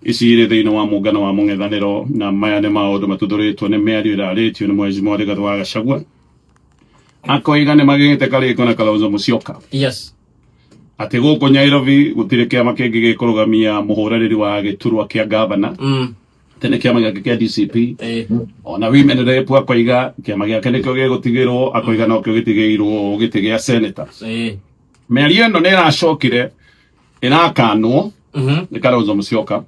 Ici irĩ thĩinĩ wa mũngano wa mũng'ethanĩro, na maya nĩ maũndũ matuthũrĩtwo nĩ mĩario ĩrarĩtio nĩ Mheshimiwa Rigathĩ wa Gachagua, akoiga nĩ magĩte karĩko na Kalonzo Musyoka atĩ gũkũ Nairobi gũtirĩ kĩama kĩngĩ gĩkũrũgamia mũhũranĩri wa gĩturwa kĩa gavana, atĩ nĩ kĩama gĩake kĩa DCP. Ona women rep akoiga kĩama gĩake nĩkĩo gĩgũtigĩrwo, akoiga nokĩo gĩtigĩirwo gĩtĩ gĩa senator. Mĩario ĩno nĩ ĩracokire ĩrakanwo nĩ Kalonzo Musyoka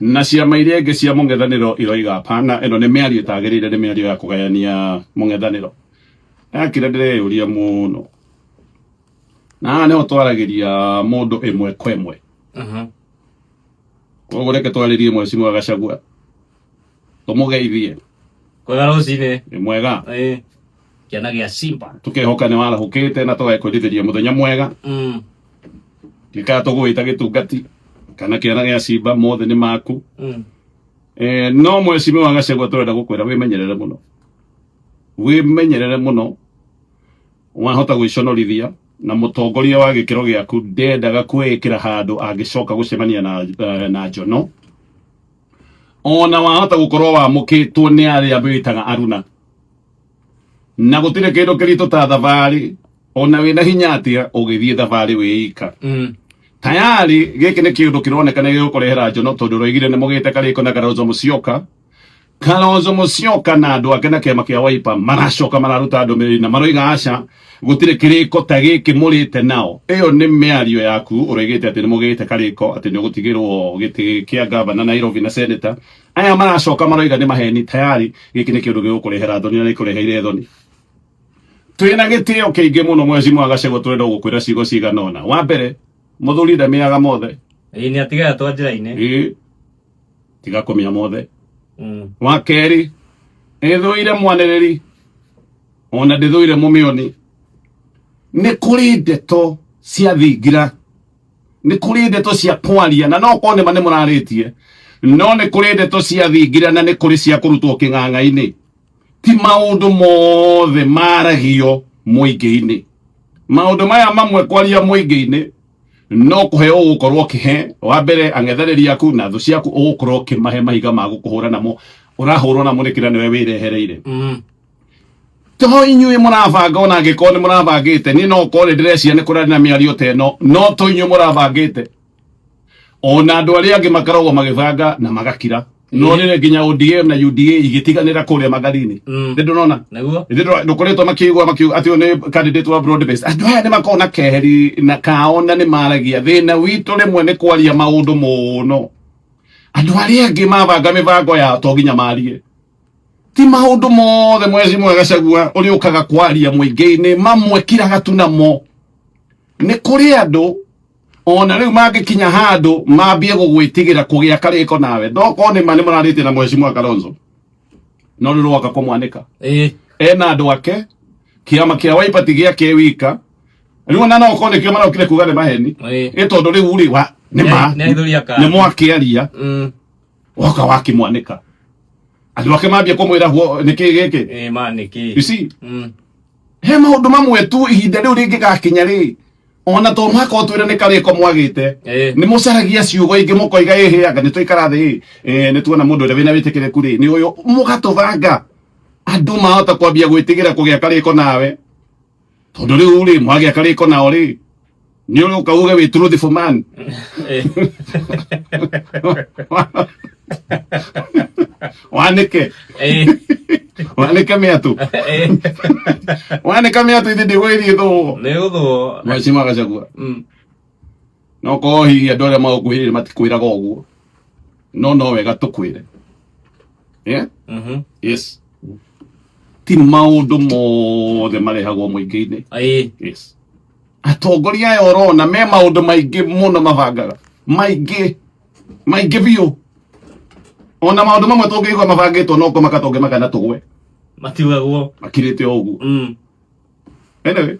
na ciama iria ingĩ cia mũng'ethanĩro iroiga hapana, ĩno nĩ mĩario ĩtagĩrĩire, nĩ mĩario ya kũgayania mũng'ethanĩro. Yakire ndĩreyũria mũno, na haha nĩho twaragĩria mũndũ ĩmwe kwa ĩmwe. Koguo reke twarĩrie Mheshimiwa Gachagua, tũmũgeithie. Kwega rũcinĩ. Nĩ mwega. Ĩĩ. Kĩana gĩa Simba. Tũkehoka nĩ warahũkĩte na tũgekwendithĩria mũthenya mwega. Gĩkaa tũgũĩta gĩtungati kana kĩana gĩa Simba, mothe nĩ maku. No Mheshimiwa Gachagua, tũrenda gũkwĩra wĩmenyerere mũno, wĩmenyerere mũno. Wahota gwĩconorithia, na mũtongoria wa gĩkĩro gĩaku ndendaga kwĩĩkĩra handũ angĩcoka gũcemania na njono. Ona wahota gũkorwo wamũkĩtwo nĩ arĩa wĩtaga aruna, na gũtirĩ kĩndũ kĩritũ ta thabarĩ, ona wĩna hinya atĩa ũgĩthiĩ thabarĩ wĩika. Tayari gĩkĩ nĩ kĩũndũ kĩroneka nĩ gĩgũkũrehera njono, tondũ ũroigire nĩ mũgĩte karĩko na Kalonzo Musyoka. Kalonzo Musyoka na andũ ake na kĩama kĩa Wiper maracoka mararuta ndũmĩrĩri na maroiga aca, gũtirĩ kĩrĩko ta gĩkĩ mũrĩte nao. Ĩyo nĩ mĩario yaku, ũroigĩte atĩ nĩ mũgĩte karĩko atĩ nĩ ũgũtigĩrwo gĩtĩ kĩa gavana Nairobi na senator. Aya maracoka maroiga nĩ maheni. Tayari gĩkĩ nĩ kĩũndũ gĩgũkũrehera thoni na nĩ kũreheire thoni. Twĩna gĩtĩo kĩingĩ mũno, Mheshimiwa Gachagua, tũrenda gũkwĩra ciugo cigana ũna. Wa mbere, mũthuri ndamĩaga mothe. Ĩĩ, nĩ atigaga twa njĩra-inĩ. Ĩĩ, tiga kũmĩa mothe. Wa kerĩ, ĩthũire mwanĩrĩri ona ndĩthũire mũmĩoni. Nĩ kũrĩ ndeto cia thingira, nĩ kũrĩ ndeto cia kwaria, na no korwo nĩma nĩ mũrarĩtie, no nĩ kũrĩ ndeto cia thingira na nĩ kũrĩ cia kũrutwo kĩng'ang'a-inĩ. Ti maũndũ mothe maragio mũingĩ-inĩ. Maũndũ maya mamwe kwaria mũingĩ-inĩ no kũhe ũgũkorwo ũkĩhe wa mbere ang'ethanĩri aku na thũ ciaku, ũgũkorwo ũkĩmahe mahiga ma gũkũhũra namo. Ũrahũrwo namo nĩ kĩrĩa nĩwe wĩrehereire. To inyuĩ mũrabanga, ona angĩkorwo nĩ mũrabangĩte, niĩ no korwo nĩ ndĩrecia nĩ kũrarĩ na mĩario ta ĩno, no to inyuĩ mũrabangĩte, ona andũ arĩa angĩ makoragwo magĩbanga na magakira. No rĩrĩ nginya ODM na UDA igĩtiganĩra kũrĩa magarini. Nĩ ndũrona? Nĩguo. Nĩ ndũkoretwo makiigua makiuga atĩ ũyũ nĩ candidate wa broad base. Andũ aya nĩ makoragwo na keheri na kao na nĩ maragia. Thĩna witũ rĩmwe nĩ kwaria maũndũ mũno. Andũ arĩa angĩ mabanga mĩbango yao to nginya marie. Ti maũndũ mothe, Mheshimiwa Gachagua, ũrĩũkaga kwaria mũingĩ-inĩ, mamwe kiraga tu namo. Nĩ kũrĩ andũ ona rĩu mangĩkinya handũ mambie gũgwĩtigĩra kũgĩa karĩko nawe. Ndokorwo nĩ ma nĩ mũrarĩtie na Mheshimiwa Kalonzo, no rĩu rwoka kũmwanĩka. Ena andũ ake, kĩama kĩa Wiper ti gĩake wika. Rĩu ona no okorwo nĩkĩo marokire kuga nĩ maheni. Ĩ tondũ rĩu rĩ wa nĩ ma Nĩ aithũri aka. Nĩ mwakĩaria, woka wakĩmwanĩka, andũ ake mambia kũmwĩra guo nĩkĩ gĩkĩ. Ĩĩ, ma nĩkĩ? You see, he maũndũ mamwe tu ihinda rĩu rĩngĩgakinya rĩ, ona to mũhaka ũtwĩre nĩ karĩko mwagĩte. Nĩ mũcaragia ciugo ingĩ mũkoiga ĩhĩ anga nĩ twaikara thĩ ĩ, nĩ tuona mũndũ ũrĩa wĩna wĩtĩkĩrĩku rĩ nĩ ũyũ, mũgatũbanga. Andũ mahota kwambia gwĩtigĩra kũgĩa karĩko nawe, tondũ rĩu rĩ mwagĩa karĩko nao rĩ nĩ ũrũka uge wĩ truthful man. Wanĩke wanĩke mĩatũ, wanĩka mĩatũ ithi ndigwĩthiĩ thũũ. Nĩ gũthũo. Mheshimiwa Gachagua, no korwo hihi andũ arĩa magũkuhĩrĩria matikwĩraga ũguo, no wega tũkwĩre, yeah? Yes, ti maũndũ mothe marehagwo mũingĩ-inĩ. Yes, atongoria aya ũrona me maũndũ maingĩ mũno mabangaga, maingĩ maingĩ biũ. Ona maũndũ mamwe tũngĩigua mabangĩtwo no kũmaka tũngĩmaka na tũgwe. Matiugagwo. Makirĩte o ũguo. Anyway,